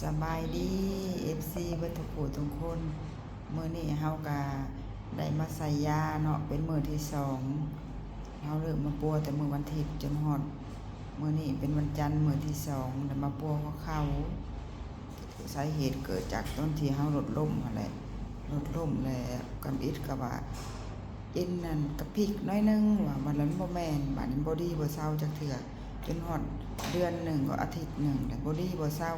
ສະບາຍດີ ເອັຟຊີ ເບິດທຸກຜູ້ທຸກຄົນ. ມື້ນີ້ເຮົາກະໄດ້ມາໃສ່ຢາເນາະ ເປັນມື້ທີສອງ. ເຮົາເລີ່ມມາປົວແຕ່ມື້ວັນທິດຈົນຮອດມື້ນີ້ເປັນວັນຈັນ ມື້ທີສອງ ໄດ້ມາປົວຫົວເຂົ່າ. ສາເຫດເກີດຈາກຕອນທີ່ເຮົາລົດລົ້ມຫັ້ນແຫຼະ ລົດລົ້ມແລ້ວກຳອິດກະວ່າ ເອັນນັ້ນກະພິກໜ້ອຍໜຶ່ງວ່າ ບາດນັ້ນບໍ່ແມ່ນ ບາດນີ້ບໍ່ດີບໍ່ເຊົາຈັກເທື່ອ ຈົນຮອດເດືອນໜຶ່ງ ກໍອາທິດໜຶ່ງແລ້ວ ບໍ່ດີບໍ່ເຊົາ.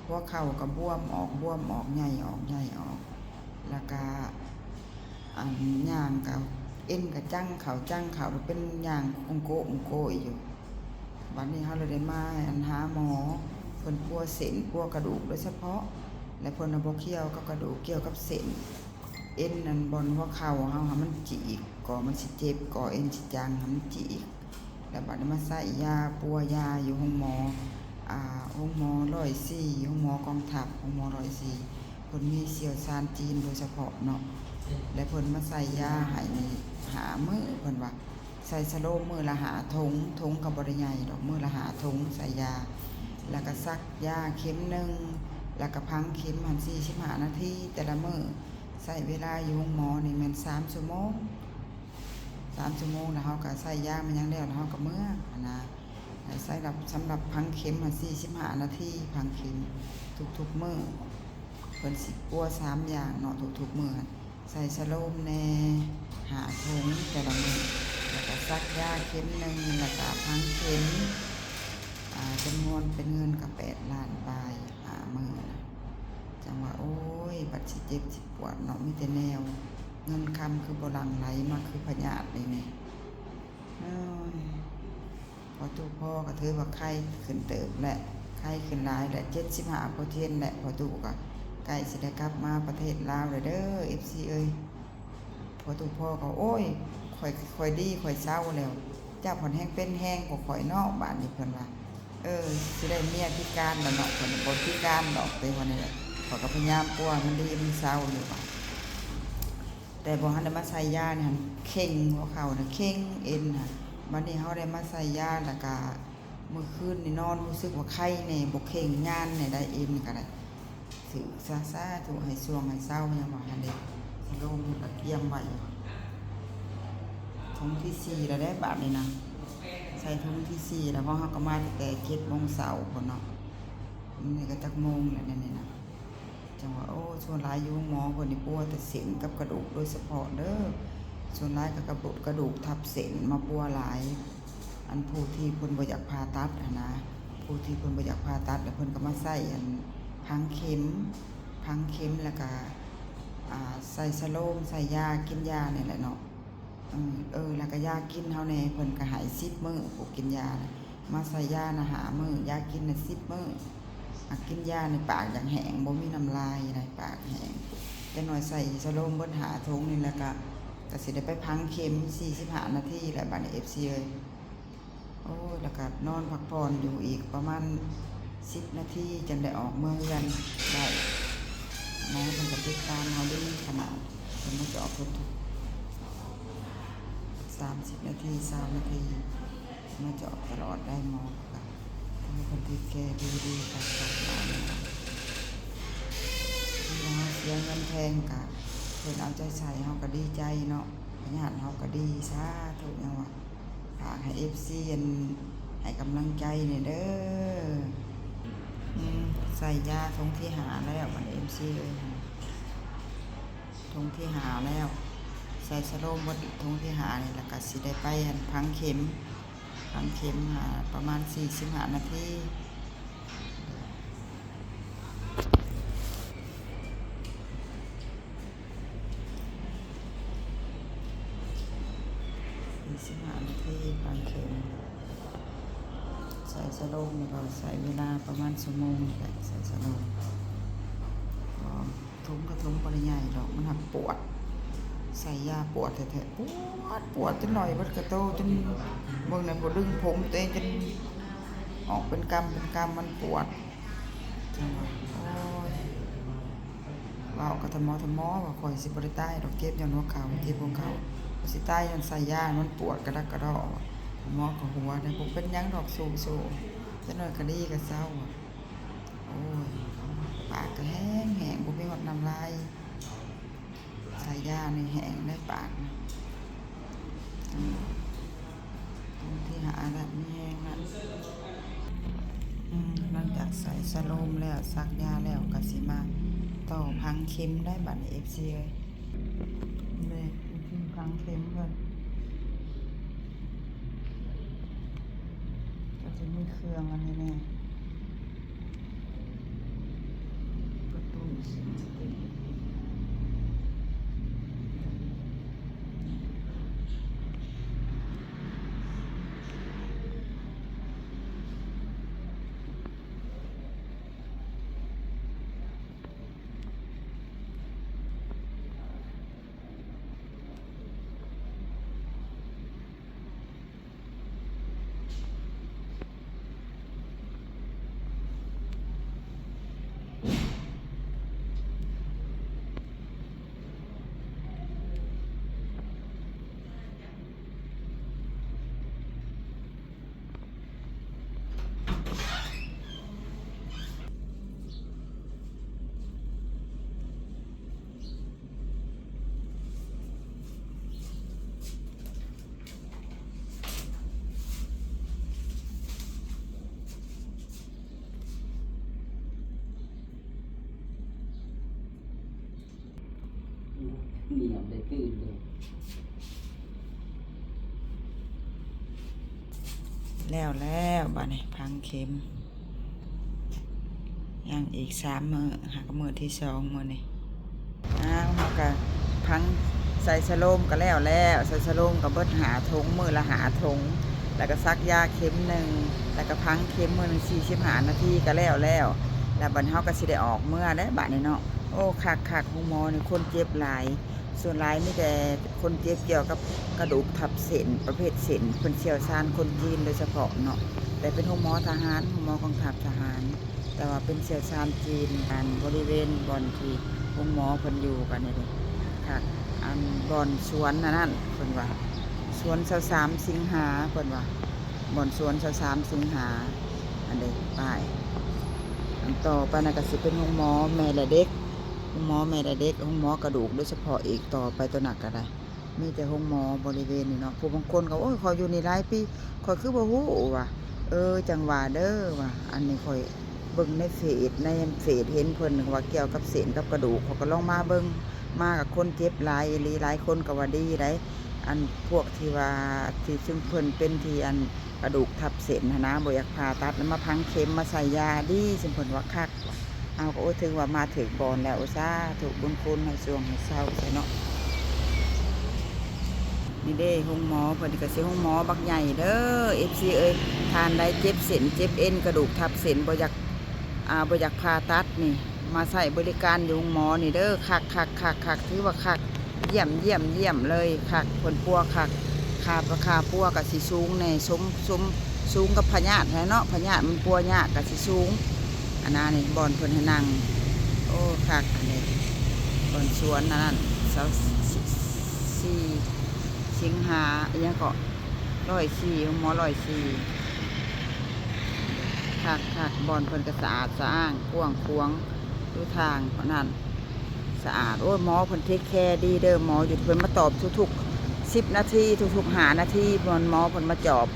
ຫົວເຂົ່າກະບວມອອກ ບວມອອກ ໃຫຍ່ອອກ ໃຫຍ່ອອກ ແລ້ວກະ ອັນ ຍ່າງກະ ເອັນກະຈັງເຂົ້າ ຈັງເຂົ້າ ເປັນຍ່າງໂກງໂກະໂກງໂກະຢູ່. ບາດນີ້ເຮົາເລີຍໄດ້ມາ ອັນ ຫາໝໍ ເພິ່ນປົວເສັ້ນ ປົວກະດູກໂດຍສະເພາະ ແລະ ເພິ່ນນະບໍ່ກ່ຽວກັບກະດູກ ກ່ຽວກັບເສັ້ນ. ເອັນນັ້ນ ບ່ອນຫົວເຂົ່າເຮົາຫັ້ນມັນຈີກ ກໍມັນຊິເຈັບ ກໍເອັນຊິຈັງ ໃຫ້ມັນຈີກ. ແລ້ວບາດນີ້ມາໃຊ້ຢາ ປົວຢາຢູ່ໂຮງໝໍ ອາ ໂຮງໝໍຮ້ອຍສີ່ ໂຮງໝໍກອງທັບ ໂຮງໝໍຮ້ອຍສີ່ ເພິ່ນມີຊ່ຽວຊານຈີນໂດຍສະເພາະເນາະ ແລະ ເພິ່ນມາໃສ່ຢາໃຫ້ນີ້ຫ້າມື້ ເພິ່ນວ່າ ໃສ່ສະໂລມມື້ລະຫ້າຖົງ ຖົງກະບໍ່ໄດ້ໃຫຍ່ດອກ ມື້ລະຫ້າຖົງໃສ່ຢາ ແລ້ວກະສັກຢາເຂັມໜຶ່ງ ແລ້ວກະຝັງເຂັມຫັ້ນສີ່ສິບຫ້ານາທີແຕ່ລະມື້. ໃຊ້ເວລາຢູ່ໂຮງໝໍນີ້ແມ່ນສາມຊົ່ວໂມງ ສາມຊົ່ວໂມງ ແລ້ວເຮົາກະໃຊ້ຢາແມ່ນຫຍັງແລ້ວ ແລ້ວເຮົາກະເມືອຫັ້ນນະ. ໃຊ້ສຳລັບ ສຳລັບຝັງເຂັມຫັ້ນສີ່ສິບຫ້ານາທີ ຝັງເຂັມທຸກໆມື້. ເພິ່ນຊິປົວສາມຢ່າງເນາະ ທຸກໆມື້ ໃສ່ສະໂລມແດ່ຫ້າຖົງແຕ່ລະມື້ ແລ້ວກະສັກຢາເຂັມໜຶ່ງ ແລ້ວກະຝັງເຂັມ ອາ ຈຳນວນເປັນເງິນກະແປດລ້ານປາຍ ຫ້າມື້ນະ. ຈັ່ງວ່າ ໂອ້ຍ ບັດຊິເຈັບຊິປວດເນາະ ມີແຕ່ແນວ ເງິນຄຳຄືບໍ່ຫຼັ່ງໄຫຼມາ ຄືພະຍາດນີ້ແນ່. ໂອ້ຍ ພໍ່ຕູ້ພໍ່ກໍຖືວ່າໄຄຂຶ້ນເຕີບແຫຼະ ໄຄຂຶ້ນຫຼາຍແຫຼະ ເຈັດສິບຫ້າເປີເຊັນແຫຼະ ພໍ່ຕູ້ກໍໃກ້ຊິໄດ້ກັບມາປະເທດລາວແລ້ວເດີ ເອັຟຊີ ເອີຍ. ພໍ່ຕູ້ພໍ່ກໍ ໂອ້ຍ ຂ້ອຍ ຂ້ອຍດີ ຂ້ອຍເຊົາແລ້ວ ເຈົ້າພັດແຮ່ງເປັນແຮງກວ່າຂ້ອຍເນາະ ບາດນີ້ເພິ່ນວ່າ. ເອີ ຊິໄດ້ເມຍພິການແລ້ວເນາະ ເພິ່ນບໍ່ພິການດອກ ແຕ່ວ່ານີ້ແຫຼະ ຂ້ອຍກໍພະຍາຍາມປົວໃຫ້ມັນດີມັນເຊົາຢູ່ວ່າ ແຕ່ບໍ່ທັນໄດ້ມາໃສ່ຢານີ້ຫັ້ນ ເຄັ່ງ ຫົວເຂົ່ານະເຄັ່ງ ເອັນຫັ້ນ. ບາດນີ້ເຮົາໄດ້ມາໃສ່ຢາ ແລ້ວກະມື້ຄືນນີ້ນອນຮູ້ສຶກວ່າໄຄແດ່ ບໍ່ເຄັ່ງ ຍານແດ່ ໄດ້ເອັນກໍໄດ້ຖືກຊະ ສາທຸ ໃຫ້ຊ່ວງໃຫ້ເຊົາ ຍັງວ່າຫັ້ນເດ້. ສະໂລມເພິ່ນກະກຽມໄວ້ ຖົງທີສີ່ແລ້ວເດ້ ບາດນີ້ນະ ໃສ່ຖົງທີສີ່ແລ້ວ ເພາະເຮົາກໍມາຕັ້ງແຕ່ເຈັດໂມງເຊົ້າພຸ້ນເນາະ. ນີ້ກໍຈັກໂມງແລ້ວນີ້ນະ. ຈັ່ງວ່າ ໂອ້ ສ່ວນຫຼາຍຢູ່ໂຮງໝໍເພິ່ນນີ້ປົວແຕ່ເສັ້ນກັບກະດູກໂດຍສະເພາະເດີ ສ່ວນຫຼາຍກໍກະດູກ ກະດູກທັບເສັ້ນມາປົວຫຼາຍ. ອັນຜູ້ທີ່ເພິ່ນບໍ່ຢາກຜ່າຕັດຫັ້ນນະ ຜູ້ທີ່ເພິ່ນບໍ່ຢາກຜ່າຕັດ ແລ້ວເພິ່ນກໍມາໃຊ້ອັນຝັງເຂັມ ຝັງເຂັມ ແລ້ວກະ ອາ ໃສ່ສະໂລມ ໃສ່ຢາ ກິນຢານີ້ແຫຼະເນາະ. ເອີ ແລ້ວກະຢາກິນເຮົາແດ່ ເພິ່ນກະໃຫ້ສິບມື້ ຜູ້ກິນຢານະ ມາໃສ່ຢານະຫ້າມື້ ຢາກິນນະສິບມື້. ຫາກກິນຢານີ້ປາກຢາກແຫ້ງ ບໍ່ມີນ້ຳລາຍໃດ ປາກແຫ້ງ. ຈັກໜ້ອຍໃສ່ສະໂລມເບິດຫ້າຖົງນີ້ ແລ້ວກະ ກະຊິໄດ້ໄປຝັງເຂັມສີ່ສິບຫ້ານາທີແຫຼະ ບາດນີ້ ເອັຟຊີ ເອີຍ. ໂອ້ຍ ແລ້ວກໍນອນພັກຜ່ອນຢູ່ອີກປະມານສິບນາທີ ຈັ່ງໄດ້ອອກເມືອເຮືອນໄດ້. ໝໍເພິ່ນກໍຕິດຕາມເຮົາດີຂະໜາດ ເພິ່ນມາເຈາະເພິ່ນທຸກສາມສິບນາທີ ຊາວນາທີ ມາເຈາະຕະຫຼອດໄດ້ໝໍ ກໍໃຫ້ເພິ່ນເທກແຄດີໆ ກັບກັບຫຼານ. ເຮົາເສຍເງິນແພງກະເພິ່ນເອົາໃຈໃສ່ ເຮົາກໍດີໃຈເນາະ ຍາດເຮົາກໍດີ ສາທຸ ຍັງວ່າ ຝາກໃຫ້ເອັຟຊີ ອັນ ໃຫ້ກຳລັງໃຈແດ່ເດີ. ອືມ ໃສ່ຢາຖົງທີຫ້າແລ້ວ ບັດນີ້ ເອັຟຊີ ເອີຍ ຖົງທີຫ້າແລ້ວ ໃສ່ສະໂລມເບິດຖົງທີຫ້ານີ້ ແລ້ວກໍຊິໄດ້ໄປ ອັນ ຝັງເຂັມ ຝັງເຂັມ ອາ ປະມານສີ່ສິບຫ້ານາທີ. ສີ່ສິບຫ້ານາທີ ຝັງເຂັມ ໃສ່ສະໂລມ ແລ້ວກໍໃຊ້ເວລາປະມານຊົ່ວໂມງນີ້ແຫຼະ ໃສ່ສະໂລມ. ເອີ ຖົງກະຖົງບໍ່ໄດ້ໃຫຍ່ດອກ ມັນຫາກປວດ ໃສ່ຢາປວດແທ້ໆ ປວດ ປວດຈົນຫຼອຍເບິດກະໂຕ ຈົນເບິ່ງແດ່ ບໍ່ດຶງຜົມຕົວເອງຈົນອອກເປັນກຳເປັນກຳ ມັນປວດ. ຈັ່ງວ່າ ໂອ້ຍ ເວົ້າກັບທ່ານໝໍ ທ່ານໝໍວ່າ ຂ້ອຍຊິບໍ່ໄດ້ຕາຍດອກ ເຈັບຍ້ອນຫົວເຂົ່າ ເຈັບຫົວເຂົ່າ ຂ້ອຍຊິຕາຍຍ້ອນໃສ່ຢາ ມັນປວດກະດັກກະດໍ້. ທ່ານໝໍກໍຫົວໄດ້ ບໍ່ເປັນຫຍັງດອກ ສູ້ໆ ຈັກໜ້ອຍກະດີກະເຊົາ. ໂອ້ຍ ນ້ຳລາຍ ໃສ່ຢານີ້ແຫ້ງໄດ໋ປາກນະ. ອືມ ມື້ທີຫ້າລະ ມີແຮງລະ. ອືມ ຫຼັງຈາກໃສ່ສະໂລມແລ້ວ ສັກຢາແລ້ວ ກໍຊິມາຕໍ່ຝັງເຂັມໄດ໋ບັດນີ້ ເອັຟຊີເອີຍ. ເດ້ ວິທີຝັງເຂັມເພິ່ນ ກໍຈະມີເຄື່ອງອັນນີ້ແນ່. ປະຕູສິນສະຕິກ ນຽມໄດ້ຕື່ນເລີຍ. ແລ້ວແລ້ວ ບາດນີ້ຝັງເຂັມ ຍັງອີກສາມມື້ ຫາກະມື້ທີສອງມື້ນີ້. ອ້າວ ເຮົາກະຝັງ ໃສ່ສະໂລມກະແລ້ວແລ້ວ ໃສ່ສະໂລມກະເບິດຫ້າຖົງ ມື້ລະຫ້າຖົງ ແລ້ວກະສັກຢາເຂັມໜຶ່ງ ແລ້ວກະຝັງເຂັມມື້ໜຶ່ງສີ່ສິບຫ້ານາທີກະແລ້ວແລ້ວ. ແລ້ວບາດເຮົາກະຊິໄດ້ອອກເມືອແລ້ວບາດນີ້ເນາະ. ໂອ້ ຄັກໆ ໂຮງໝໍນີ້ຄົນເຈັບຫຼາຍ ສ່ວນຫຼາຍມີແຕ່ຄົນເຈັບກ່ຽວກັບກະດູກທັບເສັ້ນ ປະເພດເສັ້ນ ເພິ່ນຊ່ຽວຊານຄົນຈີນໂດຍສະເພາະເນາະ. ແຕ່ເປັນໂຮງໝໍທະຫານ ໂຮງໝໍກອງທັບທະຫານ ແຕ່ວ່າເປັນຊ່ຽວຊານຈີນ. ອັນບໍລິເວນບ່ອນທີ່ໂຮງໝໍເພິ່ນຢູ່ກັນນີ້ເດ້ ຄັກ ອັນບ່ອນສວນອັນນັ້ນ ເພິ່ນວ່າສວນຊາວສາມສິງຫາ ເພິ່ນວ່າບ່ອນສວນຊາວສາມສິງຫາ. ອັນເດ້ປ້າຍ ອັນຕໍ່ໄປນັ້ນກະຊິເປັນໂຮງໝໍແມ່ແລະເດັກ ໂຮງໝໍແມ່ແລະເດັກ ໂຮງໝໍກະດູກໂດຍສະເພາະອີກ. ຕໍ່ໄປໂຕນັ້ນກະໄດ້ ມີແຕ່ໂຮງໝໍບໍລິເວນນີ້ເນາະ. ຜູ້ບາງຄົນກໍ ໂອ້ຍ ຂ້ອຍຢູ່ນີ້ຫຼາຍປີ ຂ້ອຍຄືບໍ່ຮູ້ວ່າ. ເອີ ຈັ່ງວ່າເດີວ່າ ອັນນີ້ຂ້ອຍເບິ່ງໃນເຟສ ໃນເຟສເຫັນເພິ່ນວ່າກ່ຽວກັບເສັ້ນກັບກະດູກ ຂ້ອຍກໍລອງມາເບິ່ງ ມາກັບຄົນເຈັບຫຼາຍອີ່ຫຼີ ຫຼາຍຄົນກໍວ່າດີໄດ໋. ອັນພວກທີ່ວ່າ ທີ່ເຊິ່ງເພິ່ນເປັນທີ່ອັນ ກະດູກທັບເສັ້ນຫັ້ນນະ ບໍ່ຢາກຜ່າຕັດ ແລ້ວມາຝັງເຂັມ ມາໃສ່ຢາດີ ເຊິ່ງເພິ່ນວ່າຄັກ. ເຮົາກໍ ໂອ້ ຖືວ່າມາຖືກບ່ອນແລ້ວ ໂອ້ ສາທຸບຸນຄຸນ ໃຫ້ຊ່ວງໃຫ້ເຊົາຊະເນາະ. ນີ້ເດ້ໂຮງໝໍເພິ່ນ ກະຊິໂຮງໝໍບັກໃຫຍ່ເດີ ເອັຟຊີເອີຍ. ທ່ານໃດເຈັບເສັ້ນເຈັບເອັນ ກະດູກທັບເສັ້ນ ບໍ່ຢາກ ອ່າ ບໍ່ຢາກຜ່າຕັດນີ້ ມາໃຊ້ບໍລິການຢູ່ໂຮງໝໍນີ້ເດີ ຄັກໆໆໆ ຖືວ່າຄັກ ຢ້ຽມໆໆເລີຍ ຄັກ ເພິ່ນປົວຄັກ. ຄ່າ ຄ່າປົວກະຊິສູງແດ່ ສົມ ສົມ ສູງກັບພະຍາດຫັ້ນແຫຼະເນາະ ພະຍາດມັນປົວຍາກກະຊິສູງ. ອັນນັ້ນນີ້ບ່ອນເພິ່ນໃຫ້ນັ່ງ ໂອ້ ຄັກ. ອັນນີ້ບ່ອນສວນອັນນັ້ນ ຊາວສີ່ສິງຫາ ອີ່ຫຍັງເກາະ ຮ້ອຍສີ່ ໂຮງໝໍຮ້ອຍສີ່ ຄັກໆ ບ່ອນເພິ່ນກະສະອາດສະອ້າງ ກວ້າງຂວາງ ຢູ່ທາງນັ້ນສະອາດ. ໂອ້ຍ ໝໍເພິ່ນເທກແຄດີເດີ ໝໍຢູ່ ເພິ່ນມາຕອບທຸກໆສິບນາທີ ທຸກໆຫ້ານາທີ ບ່ອນໝໍເພິ່ນມາຈອບ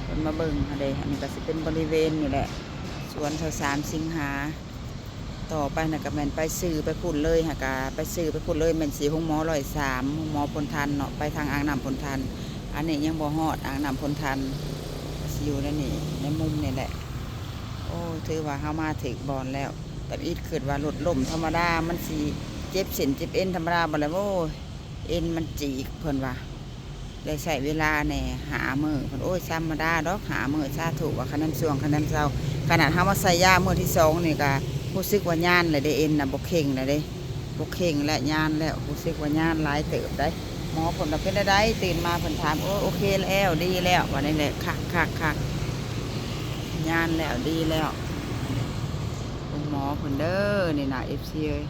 ເພິ່ນມາເບິ່ງຫັ້ນເດ້. ອັນນີ້ກະຊິເປັນບໍລິເວນນີ້ແຫຼະ ສວນຊາວສາມສິງຫາ. ຕໍ່ໄປຫັ້ນກະແມ່ນໄປຊື່ໄປພຸ້ນເລີຍ ຫາກະໄປຊື່ໄປພຸ້ນເລີຍ ແມ່ນຊິໂຮງໝໍຮ້ອຍສາມ ໂຮງໝໍໂພນທັນເນາະ ໄປທາງອ່າງນ້ຳໂພນທັນ. ອັນນີ້ຍັງບໍ່ຮອດອ່າງນ້ຳໂພນທັນ ກະຊິຢູ່ໃນນີ້ ໃນມຸມນີ້ແຫຼະ. ໂອ້ ຖືວ່າເຮົາມາຖືກບ່ອນແລ້ວ. ຕຳອິດຄິດວ່າລົດລົ້ມທຳມະດາ ມັນຊິເຈັບເສັ້ນເຈັບເອັນທຳມະດາບໍ່ແລ້ວ ໂອ້ຍ ເອັນມັນຈີກ ເພິ່ນວ່າ ໄດ້ໃຊ້ເວລາແດ່ຫ້າມື້ ເພິ່ນ ໂອ້ຍ ທຳມະດາດອກຫ້າມື້ ສາທຸວ່າ ຄະແນນຊ່ວງຄະແນນເຊົາ. ຂະໜາດເຮົາມາໃສ່ຢາມື້ທີສອງນີ້ກະຮູ້ສຶກວ່າຍານແລ້ວເດ້ ເອັນນະບໍ່ເຄັ່ງແລ້ວເດ້ ບໍ່ເຄັ່ງແລ້ວ ຍານແລ້ວ ຮູ້ສຶກວ່າຍານຫຼາຍເຕີບໄດ໋. ໝໍເພິ່ນວ່າເປັນແນວໃດ ຕື່ນມາເພິ່ນຖາມ ໂອ້ ໂອເຄແລ້ວ ດີແລ້ວ ວ່ານີ້ແຫຼະ. ຄັກໆໆ ຍານແລ້ວ ດີແລ້ວ ເບິ່ງໝໍເພິ່ນເດີ ນີ້ນະ ເອັຟຊີເອີຍ.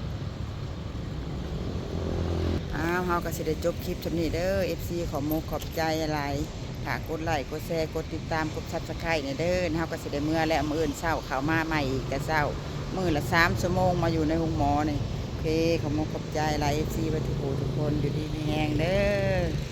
ອ້າວ ເຮົາກໍຊິໄດ້ຈົບຄລິບຊ່ຳນີ້ເດີ ເອັຟຊີ ຂອບມຸກຂອບໃຈຫຼາຍ. ຝາກກົດໄລ້ ກົດແຊ ກົດຕິດຕາມ ກົດ Subscribe ແດ່ເດີ. ເຮົາກໍຊິໄດ້ເມືອແລ້ວ ມື້ອື່ນເຊົ້າເຂົ້າມາໃໝ່ອີກແຕ່ເຊົ້າ. ມື້ລະສາມຊົ່ວໂມງມາຢູ່ໃນໂຮງໝໍນີ້. ໂອເຄ ຂອບມຸກຂອບໃຈຫຼາຍ ເອັຟຊີ ເບິດທຸກຜູ້ທຸກຄົນ ຢູ່ດີມີແຮງເດີ້.